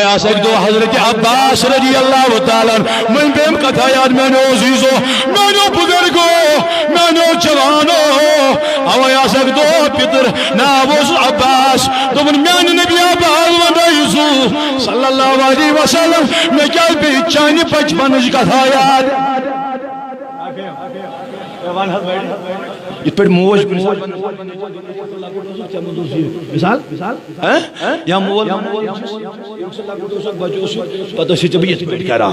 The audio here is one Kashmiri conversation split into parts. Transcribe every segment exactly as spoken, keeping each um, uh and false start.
آسہِ اَکہِ دۄہ حضرت عباس رضی اللہ تعالیٰ عنہ، وۄنۍ پیٚیَم کتھا یاد، میٛانیو عزیزو، میٛانیو بزرگو، میٛانیو جوانو۔ اوے آسہِ اَکہِ دۄہ پِتُر، ناو اوس عباس۔ دوٚپُن، میٛانہِ نبی عباس وَنَے زُو صلی اللہ علیہ وسلم، مےٚ کیٛازِ پیٚیہِ چانہِ بچپنٕچ کتھا یاد؟ یِتھ پٲٹھۍ موج، مثال، ہاں؟ یا مول، پتہٕ ٲسِو ژےٚ بہٕ یِتھ پٲٹھۍ کران۔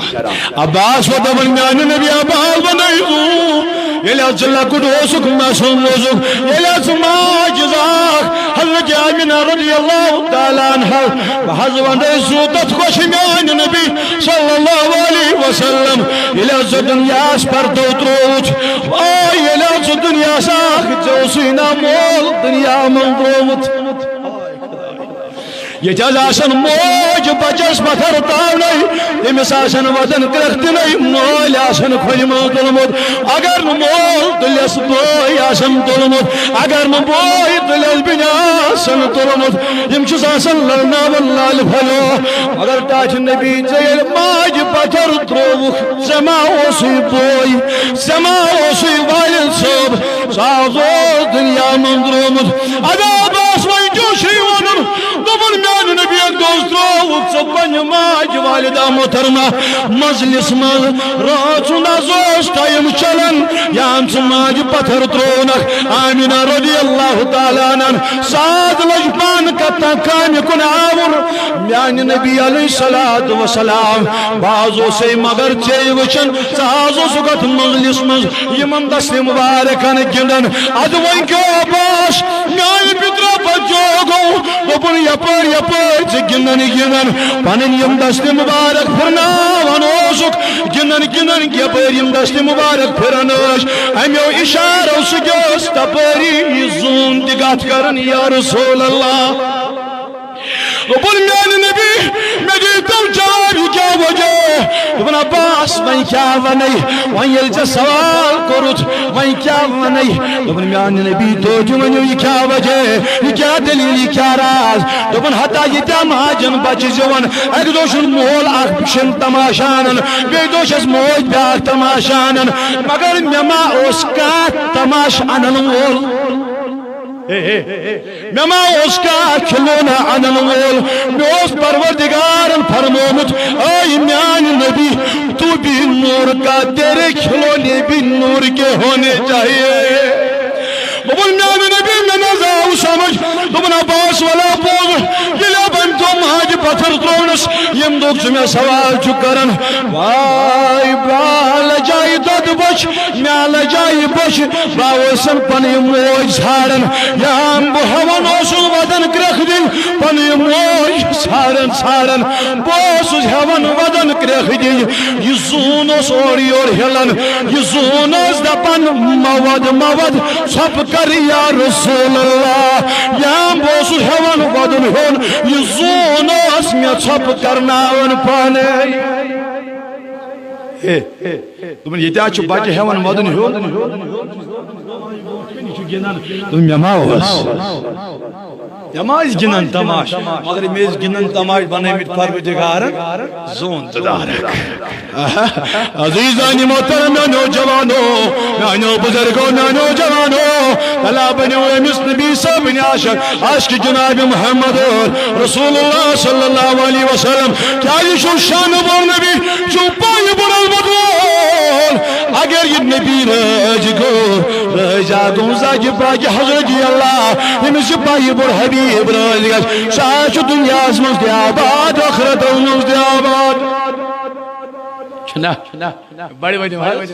عباس وَ دَپان، میٛانہِ نبی عباس وَنَے زُو، ییٚلہِ حظ ژٕ لۄکُٹ اوسُکھ، معصوم اوسُکھ، ییٚلہِ حظ ژٕ ماجہِ زاکھ، حضرت آمینہ رضی اللہ تعالیٰ عنہا، بہٕ حظ وَنَے زُو تَتھ خۄش میٛانہِ نبی صلی اللہ علیہ وسلم، ییٚلہِ حظ ژٕ دُنیاہَس پردو ترٛووُتھ، آ، ییٚلہِ حظ ژٕ دُنیاہَس آکھ، ژےٚ اوسُے نا مول دُنیا منٛز ترٛوومُت۔ ییٚتہِ حظ آسن موج بچس پتھر تاونے، تٔمِس آسن وَدَن کرٛٮ۪کھ دِنے، مٲلۍ آسن کھۄنہِ منٛز تُلمُت۔ اگر نہٕ مول تُلٮ۪س، بٲے آسن تُلمُت۔ اگر نہٕ بٲے تُلٮ۪س، بیٚنہِ آسن تُلمُت۔ یِم چھِس آسان لڑناوان لالہِ پھلٮ۪و۔ مگر ٹاٹھۍ نبی، ژےٚ ییٚلہِ ماجہِ پتھر ترٛووُکھ، ژےٚ ما اوسُے بوے؟ ژےٚ ما اوسُے والد صٲب؟ سُہ حظ اوس دُنیا منٛز درٛامُت۔ ادا عباس، وۄنۍ کیٛاہ چھُے وَنُن؟ دوٚپُن، میٛانہِ نبی، اَکہِ دۄہ حظ ترٛووُکھ ژٕ پنٛنہِ ماجہِ والدہ محترمہ مجلس منٛز۔ رٲژ ہُنٛد حظ اوس ٹایم چلان، یہِ آن ژٕ ماجہِ پتھر ترٛوونکھ۔ آمینہ رضی اللہ تعالیٰ عنہ ساد لٔج پانہٕ کتھ تام کامہِ کُن آوُر۔ میٛانہِ نبی علیہ الصلوۃ والسلام، بہٕ حظ اوسَے مگر ژے وٕچھان، ژٕ حظ اوسُکھ اَتھ مجلس منٛز یِمن دستِ مبارکن گِنٛدان۔ اَدٕ وۄنۍ کیٛاہ عباس، میٛانہِ پِترا پتہٕ کیٛاہ گوٚو؟ دوٚپُن، یپٲرۍ یپٲرۍ ژٕ گِنٛدان گِنٛدان پنٕنۍ یِم دستِ مبارک پھِرناوان اوسُکھ، گِنٛدان گِنٛدان یپٲرۍ یِم دستِ مبارک پھِران ٲسۍ، اَمیو اِشارو سۭتۍ اوس تپٲری یہِ زوٗن تہِ کتھ کران، یا رسول اللہ۔ دوٚپُن، میٛانہِ نبی، مےٚ دیٖتو جواب، یہِ کیٛاہ وجہ؟ دوٚپُن، عباس، وۄنۍ کیٛاہ وَنَے؟ وۄنۍ ییٚلہِ ژےٚ سوال کوٚرُتھ، وۄنۍ کیٛاہ وَنَے؟ دوٚپُن، میٛانہِ نبی، توتہِ ؤنِو، یہِ کیٛاہ وجہ؟ یہِ کیٛاہ دٔلیٖل؟ یہِ کیٛاہ راز؟ دوٚپُن، ہتا ییٖتیٛاہ ماجَن بَچہِ زٮ۪وان، اَکہِ دۄہ چھُن مول اَکھ شِن تماشہٕ اَنان، بیٚیہِ دۄہ چھَس موج بیٛاکھ تماشہٕ اَنان، مگر مےٚ ما اوس کانٛہہ تماشہٕ اَنَن وول؟ ہے، ہے، مےٚ ما اوس کانٛہہ کھلونہٕ اَنَن وول؟ مےٚ اوس پروردگارن فرمومُت، اے میٛانہِ نبی، تو بھی نور کا، تیرے کھلونے بھی نور کے ہونے چاہیے۔ دوٚپُن، میٛانہِ نبی، مےٚ نہ حظ آو سمجھ۔ دوٚپُن، عباس، وَلا بوز، ییٚلہِ اب أمۍ تِم ماجہِ پتھر ترٛوونس، ییٚمہِ دۄہ ژٕ مےٚ سوال چھُکھ کران، واے، بہٕ لجایہِ دۄدٕ بۄچھِ، مےٚ لجایہِ بۄچھِ، بہٕ اوسَن پنٕنۍ موج ژھانڈان، یا بہٕ ہٮ۪وان اوسُس وَدَن کرٛٮ۪کھ دِنۍ، پنٕنۍ موج ژھانڈان ژھانڈان، بہٕ اوسُس ہٮ۪وان وَدَن کرٛٮ۪کھ دِنۍ۔ یہِ زوٗن اوس اورٕ یورٕ ہِلان، یہِ زوٗن اوس دَپان، مَہ وَد، مَہ وَد، ژھۄپہٕ کر یا رسول اللہ۔ یا بہٕ اوسُس ہٮ۪وان وَدُن ہیوٚن، یہِ زوٗن اوس مےٚ ژھۄپہٕ کرناوان پانے۔ ہے، دوٚپُن، ییٚتہِ حظ چھُ بَچہٕ ہٮ۪وان وَدُن ہیوٚن۔ دوٚپُن، مےٚ ما اوس؟ مےٚ ما ٲسۍ گِنٛدان تماش؟ مگر مےٚ ٲسۍ گِنٛدان تماش بنٲومٕتۍ پروردگارن زوٗن تہٕ دارک۔ عزیزان محترم، میانیو جوانو، میانیو بزرگو، میانیو جوانو، بلا بنیو أمِس نبی صٲبٕنۍ عاشق، عاشق جناب محمد رسول اللہ صلی اللہ علیہ وسلم۔ کیا یہ چھُ شانہٕ وول نبی؟ چھُ پایہِ بُرن وول۔ اگر یہ نبی رٲضۍ گوٚو، رٲضۍ آ گوٚو زاجہِ باجہِ حضرت اللہ۔ ییٚمِس یہِ پایہِ بُر حبیب رٲضۍ گژھِ، سُہ آسہِ دُنیاہس منٛز تہِ آباد، ٲخرتس منٛز تہِ آباد۔ چھُنہ؟ بڑِ ؤنِو حظ۔